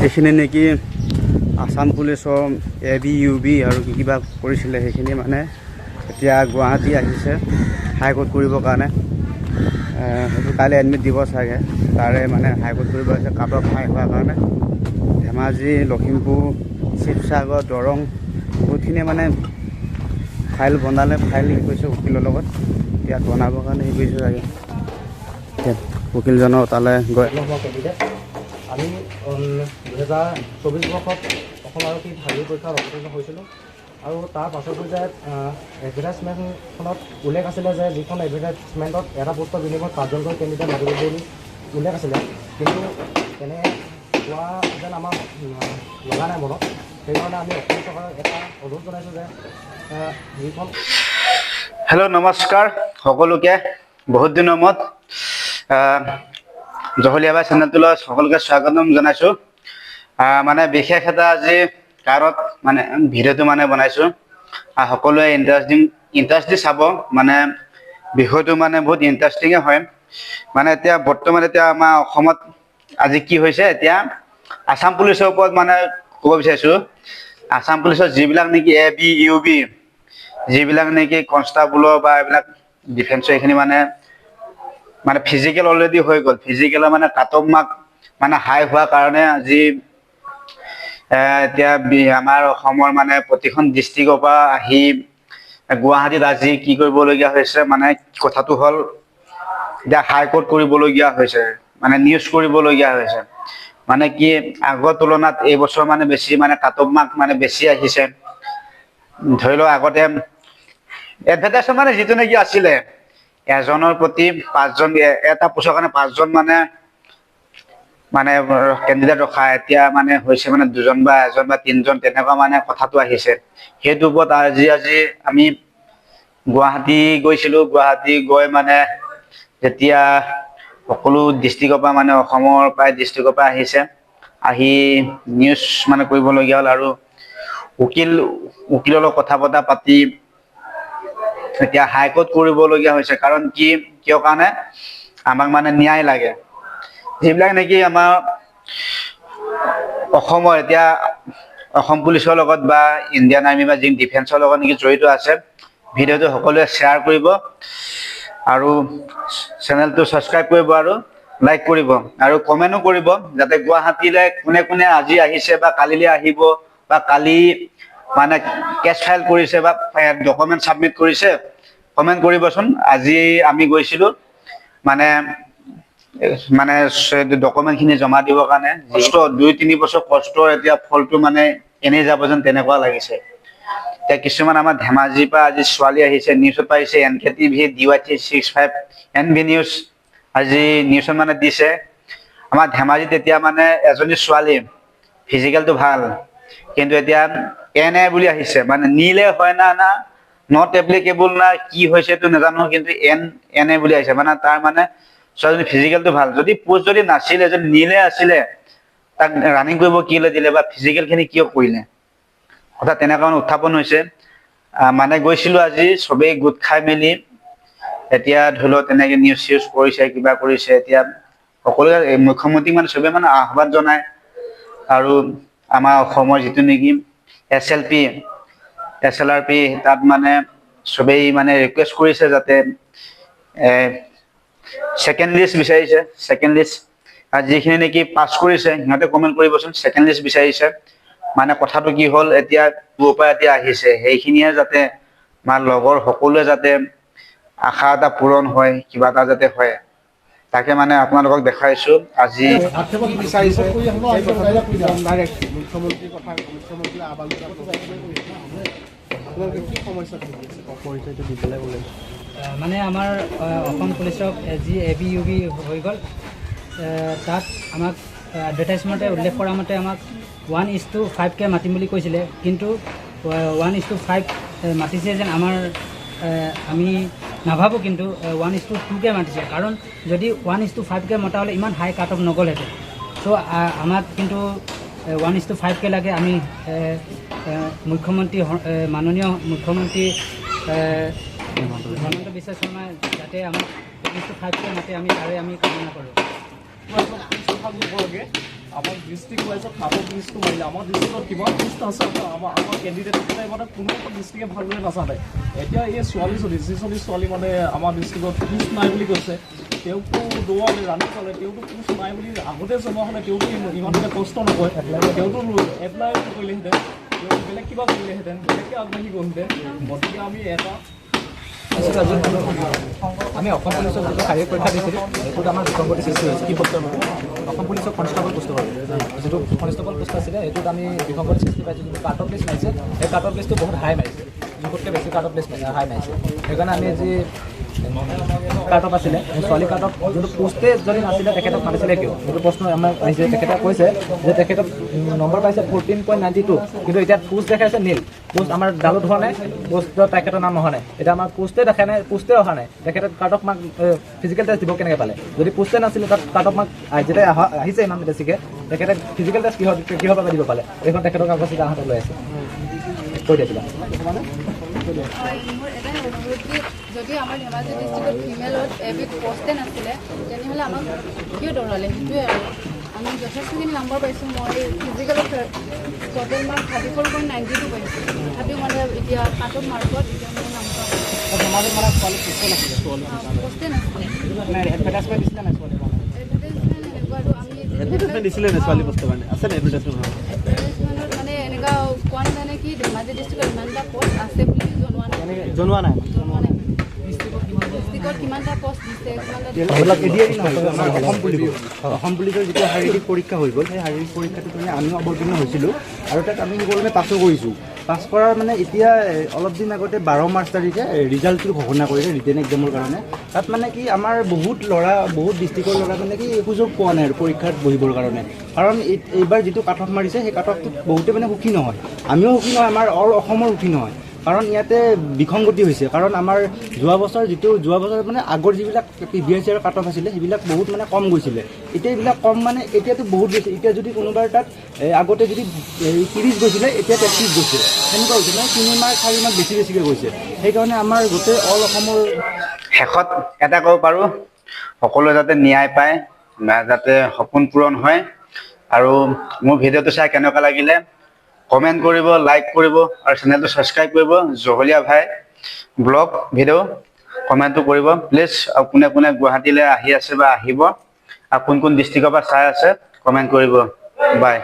যিখিনি নেকি আছাম পুলিচৰ এ বি, ইউ বি আৰু কি কিবা কৰিছিলে, সেইখিনি মানে এতিয়া গুৱাহাটী আহিছে হাইকোৰ্ট কৰিবৰ কাৰণে। সেইটো কাইলৈ এডমিট দিব চাগে। তাৰে মানে হাইকোৰ্ট কৰিব আহিছে কাট অফ হাই হোৱাৰ কাৰণে। ধেমাজি, লখিমপুৰ, শিৱসাগৰ, দৰং বহুতখিনিয়ে মানে ফাইল বনালে, ফাইল হেৰি কৰিছে উকিলৰ লগত। ইয়াত বনাবৰ কাৰণে হেৰি কৰিছে চাগে। এতিয়া উকিলজনৰ তালৈ গৈ মই কেণ্ডিডেট। আমি 2024 বৰ্ষত অসম আৰক্ষীৰ শাৰীৰিক পৰীক্ষাত অৱতীৰ্ণ হৈছিলোঁ আৰু তাৰ পাছৰ পৰ্যায়ত এডভাৰটাইজমেণ্টখনত উল্লেখ আছিলে যে যিখন এডভাৰটাইজমেণ্টত এটা পোষ্টৰ বিনিময়ত পাঁচজনকৈ কেণ্ডিডেট মাতিব বুলি উল্লেখ আছিলে, কিন্তু তেনে কোৱা যেন আমাৰ লগা নাই মনত। সেইকাৰণে আমি অসম চৰকাৰক এটা অনুৰোধ জনাইছোঁ যে যিখন হেল্ল', নমস্কাৰ সকলোকে। বহুত দিনৰ মূৰত জহলীয়াবাই চেনেলটোলৈ সকলোকে স্বাগতম জনাইছোঁ। মানে বিশেষ এটা আজি কাৰণত মানে ভিডিঅ'টো মানে বনাইছোঁ। সকলোৱে ইণ্টাৰেষ্টিং ইণ্টাৰেষ্ট দি চাব। মানে বিষয়টো মানে বহুত ইণ্টাৰেষ্টিঙে হয়। মানে এতিয়া বৰ্তমান এতিয়া আমাৰ অসমত আজি কি হৈছে, এতিয়া আছাম পুলিচৰ ওপৰত মানে ক'ব বিচাৰিছোঁ। আছাম পুলিচৰ যিবিলাক নেকি এ বি, ইউ বি, যিবিলাক নেকি কনষ্টাবলৰ বা এইবিলাক ডিফেন্সৰ, এইখিনি মানে মানে ফিজিকেল অলৰেডি হৈ গ'ল। ফিজিকেলৰ মানে কাট অফ মাৰ্ক মানে হাই হোৱাৰ কাৰণে আজি এতিয়া আমাৰ অসমৰ মানে প্ৰতিখন ডিষ্ট্ৰিক্টৰ পৰা আহি গুৱাহাটীত আজি কি কৰিবলগীয়া হৈছে, মানে কথাটো হ'ল এতিয়া হাইকোৰ্ট কৰিবলগীয়া হৈছে, মানে নিউজ কৰিবলগীয়া হৈছে। মানে কি, আগৰ তুলনাত এইবছৰ মানে বেছি মানে কাট অফ মাৰ্ক মানে বেছি আহিছে। ধৰি লওক, আগতে এডভাৰটাইজমেণ্ট মানে যিটো নেকি আছিলে এজনৰ প্ৰতি পাঁচজন, এটা পোষ্টৰ কাৰণে পাঁচজন মানে মানে কেণ্ডিডেট ৰখা, এতিয়া মানে হৈছে মানে দুজন বা এজন বা তিনিজন, তেনেকুৱা মানে কথাটো আহিছে। সেইটোৰ ওপৰত আজি আজি আমি গুৱাহাটী গৈছিলোঁ। গুৱাহাটী গৈ মানে যেতিয়া সকলো ডিষ্ট্ৰিক্টৰ পৰা, মানে অসমৰ প্ৰায় ডিষ্ট্ৰিক্টৰ পৰা আহিছে, আহি নিউজ মানে কৰিবলগীয়া হ'ল আৰু উকিলৰ লগত কথা বতৰা পাতি এতিয়া হাইকোৰ্ট কৰিবলগীয়া হৈছে। কাৰণ কি, কিয় কাৰণে আমাক মানে ন্যায় লাগে। যিবিলাক নেকি আমাৰ অসমৰ এতিয়া অসম পুলিচৰ লগত বা ইণ্ডিয়ান আৰ্মি বা যি ডিফেন্সৰ লগত নেকি জড়িত আছে, ভিডিঅ'টো সকলোৱে শ্বেয়াৰ কৰিব আৰু চেনেলটো ছাবস্ক্ৰাইব কৰিব আৰু লাইক কৰিব আৰু কমেণ্টো কৰিব, যাতে গুৱাহাটীলৈ কোনে কোনে আজি আহিছে বা কালিলৈ আহিব বা কালি মানে কেছ ফাইল কৰিছে বা ডকুমেণ্ট ছাবমিট কৰিছে, কমেণ্ট কৰিবচোন। আজি আমি গৈছিলোঁ মানে মানে ডকুমেণ্টখিনি জমা দিবৰ কাৰণে। কষ্ট, 2-3 বছৰ কষ্টৰ এতিয়া ফলটো মানে এনেই যাব যেন তেনেকুৱা লাগিছে। এতিয়া কিছুমান আমাৰ ধেমাজিৰ পৰা আজি ছোৱালী আহিছে, নিউজত পাইছে, N K TV, D Y 365, N V news, আজি নিউজত মানে দিছে। আমাৰ ধেমাজিত এতিয়া মানে এজনী ছোৱালী ফিজিকেলটো ভাল, কিন্তু এতিয়া এন এ বুলি আহিছে। মানে নিলে হয় না, না not applicable না কি হৈছে এইটো নাজানো, কিন্তু এন এন এ বুলি আহিছে। মানে তাৰ মানে ছোৱালীজনী ফিজিকেলটো ভাল। যদি পোষ্ট যদি নাছিলে, যদি নিলে আছিলে, তাক ৰানিং কৰিব কিয় দিলে বা ফিজিকেলখিনি কিয় কৰিলে, কথা তেনেকুৱা মানে উত্থাপন হৈছে। মানে গৈছিলোঁ আজি চবেই গোট খাই মেলি। এতিয়া ধৰি লওক তেনেকে নিউজ চিউজ কৰিছে, কিবা কৰিছে। এতিয়া সকলোৱে এই মুখ্যমন্ত্ৰীক মানে চবেই মানে আহ্বান জনায় আৰু আমাৰ অসমৰ যিটো নেকি S L P, S L R P, তাত মানে চবেই মানে ৰিকুৱেষ্ট কৰিছে যাতে ছেকেণ্ড লিষ্ট বিচাৰিছে, ছেকেণ্ড লিষ্ট। আৰু যিখিনি নেকি পাছ কৰিছে, সিহঁতে কমেণ্ট কৰিবচোন, ছেকেণ্ড লিষ্ট বিচাৰিছে। মানে কথাটো কি হ'ল, এতিয়া দূৰৰ পৰা এতিয়া আহিছে, সেইখিনিয়ে যাতে আমাৰ লগৰ সকলোৱে যাতে আশা এটা পূৰণ হয়, কিবা এটা যাতে হয়, তাকে মানে আপোনালোকক দেখাইছো আজি। কি বিচাৰিছে সেই কথাটো ডাইৰেক্ট মুখ্যমন্ত্ৰীৰ কথা, মুখ্যমন্ত্ৰীয়ে আহ্বান। আপোনালোকে কি সমস্যাত ভুগি আছে, পৰিচয়টো দিবলৈ ক'লে। মানে আমাৰ অসম পুলিচক যি এ বি, ইউ বি হৈ গ'ল, তাত আমাক এডভাৰটাইজমেণ্টে উল্লেখ কৰা মতে আমাক 1:5কৈ মাতিম বুলি কৈছিলে। কিন্তু 1:5 মাতিছে যেন আমাৰ আমি নাভাবোঁ, কিন্তু 1:2কৈ মাতিছে। কাৰণ যদি 1:5কৈ মতা হ'লে ইমান হাই কাট অফ নগ'লহেঁতেন। চ' আমাক কিন্তু 1:5কৈ লাগে। আমি মুখ্যমন্ত্ৰী, মাননীয় মুখ্যমন্ত্ৰী হিমন্ত বিশ্ব শৰ্মাই যাতে আমাক 1:5কৈ মাতে, আমি তাৰে আমি কামনা কৰোঁ। আমাক ডিষ্ট্ৰিক্ট ৱাইজত কাট অফ লিষ্টটো মাৰিলে। আমাৰ ডিষ্ট্ৰিক্টত কিমান পোষ্ট আছে, আমাৰ কেণ্ডিডেটকেইটাই মানে কোনো এটা ডিষ্ট্ৰিক্টে ভালদৰে নাজানে। এতিয়া এই ছোৱালীজনী, যিজনী ছোৱালী মানে আমাৰ ডিষ্ট্ৰিক্টত পোষ্ট নাই বুলি কৈছে, তেওঁকতো দৌৰালে, ৰানিং পালে, তেওঁতো পোষ্ট নাই বুলি আগতে জনোৱা হ'লে তেওঁতো ইমানকৈ কষ্ট নকৰে, তেওঁতো এপ্লাই নকৰিলেহেঁতেন, তেওঁ বেলেগ কিবা কৰিলেহেঁতেন, বেলেগকৈ আগবাঢ়ি গ'লহেঁতেন। গতিকে আমি এটা আমি অসম পুলিচৰ যিটো শাৰীৰিক পৰীক্ষা দিছিলোঁ, সেইটোত আমাৰ বিসংগতি সৃষ্টি হৈছে। কি পোষ্টৰ বাবে? অসম পুলিচৰ কনষ্টেবল পোষ্টৰ বাবে, যিটো কনষ্টেবল পোষ্ট আছিলে, সেইটোত আমি বিসংগতি সৃষ্টি পাইছোঁ। যিটো কাট অফ লিষ্ট মাৰিছে, সেই কাট অফ লিষ্টটো বহুত হাই মাৰিছে, জোখতকৈ বেছি কাট অফ লিষ্ট হাই মাৰিছে। সেইকাৰণে আমি যি কাট অফ আছিলে, ছোৱালী কাট অফ যোনটো পোষ্টে যদি নাছিলে, তেখেতক মাতিছিলে কিয়, সেইটো প্ৰশ্ন আমাৰ আহিছে। তেখেতে কৈছে যে তেখেতক নম্বৰ পাইছে 14.92, কিন্তু এতিয়া পোষ্ট দেখাইছে নীল পোষ্ট, আমাৰ ডালত হোৱা নাই, পোষ্টত তেখেতৰ নাম অহা নাই। এতিয়া আমাৰ পোষ্টে দেখা নাই, পোষ্টে অহা নাই, তেখেতে cut off mark physical test দিব কেনেকৈ পালে? যদি পোষ্টে নাছিলে, তাত কাট অফ মাৰ্ক যেতিয়া আহিছে ইমান বেছিকৈ, তেখেতে ফিজিকেল টেষ্ট কিহৰ বাবে দিব পালে? এইখন তেখেতৰ কাগজ এতিয়া হাতত লৈ আছে, কৈ দিয়ে কিবা। মোৰ এটাই অনুৰোধ কি, যদি আমাৰ ধেমাজি ডিষ্ট্ৰিক্টত ফিমেলত এবিধ পষ্টে নাছিলে, তেনেহ'লে আমাক কিয় দৌৰালে, সেইটোৱে। আৰু আমি যথেষ্টখিনি নম্বৰ পাইছোঁ। মই ফিজিকেলত ট'টেল মাৰ্ক 34.92 পাইছোঁ। তথাপিও মানে এতিয়া কাট অফ মাৰ্কত এতিয়া মোৰ নামটো পষ্টে নাছিলে। এডভাৰটাইজমেণ্ট এনেকুৱাটো আমি এডভাৰটাইজমেণ্টত মানে এনেকুৱা কোৱা নাই মানে কি ধেমাজি ডিষ্ট্ৰিক্টত ইমানটা পষ্ট আছে বুলি জনোৱা নাই, জনোৱা নাই, জনোৱা নাই। ডিষ্ট্ৰিক্টত কিমানটা পষ্ট দিছে, কিমানটা। অসম পুলিচ, অসম পুলিচৰ যিটো শাৰীৰিক পৰীক্ষা হৈ গ'ল, সেই শাৰীৰিক পৰীক্ষাটোত মানে আমিও অৱতীৰ্ণ হৈছিলোঁ আৰু তাত আমি সুকলমে পাছো কৰিছোঁ। পাছ কৰাৰ মানে এতিয়া অলপ দিন আগতে 12 মাৰ্চ তাৰিখে ৰিজাল্টটো ঘোষণা কৰিলে ৰিটেন এক্সামৰ কাৰণে। তাত মানে কি, আমাৰ বহুত ল'ৰা, বহুত ডিষ্ট্ৰিক্টৰ ল'ৰা মানে কি সুযোগ পোৱা নাই আৰু পৰীক্ষাত বহিবৰ কাৰণে। কাৰণ এইবাৰ যিটো কাট অফ মাৰিছে, সেই কাট অফটোত বহুতে মানে সুখী নহয়। আমিও সুখী নহয়, আমাৰ অল অসমৰ সুখী নহয়। কাৰণ ইয়াতে বিসংগতি হৈছে। কাৰণ আমাৰ যোৱা বছৰ যিটো, যোৱা বছৰ মানে আগৰ যিবিলাক প্ৰিভিয়াছ ইয়াৰৰ কাট অফ আছিলে, সেইবিলাক বহুত মানে কম গৈছিলে। এতিয়া এইবিলাক কম মানে এতিয়াতো বহুত বেছি। এতিয়া যদি কোনোবাৰ তাত আগতে যদি 30 গৈছিলে, এতিয়া 33 গৈছে, সেনেকুৱা হৈছে। মানে 3 মাৰ্ক, 4 মাৰ্ক বেছি বেছিকৈ গৈছে। সেইকাৰণে আমাৰ গোটেই অল অসমৰ শেষত এটা ক'ব পাৰোঁ, সকলোৱে যাতে ন্যায় পায় বা যাতে সপোন পূৰণ হয়। আৰু মোৰ ভিডিঅ'টো চাই কেনেকুৱা লাগিলে কমেণ্ট কৰিব, লাইক কৰিব আৰু চেনেলটো ছাবস্ক্ৰাইব কৰিব। জহলীয়া ভাই ব্লগ ভিডিঅ' কমেণ্টটো কৰিব প্লিজ। আৰু কোনে কোনে গুৱাহাটীলৈ আহি আছে বা আহিব আৰু কোন কোন ডিষ্ট্ৰিক্টৰ পৰা চাই আছে, কমেণ্ট কৰিব। বাই।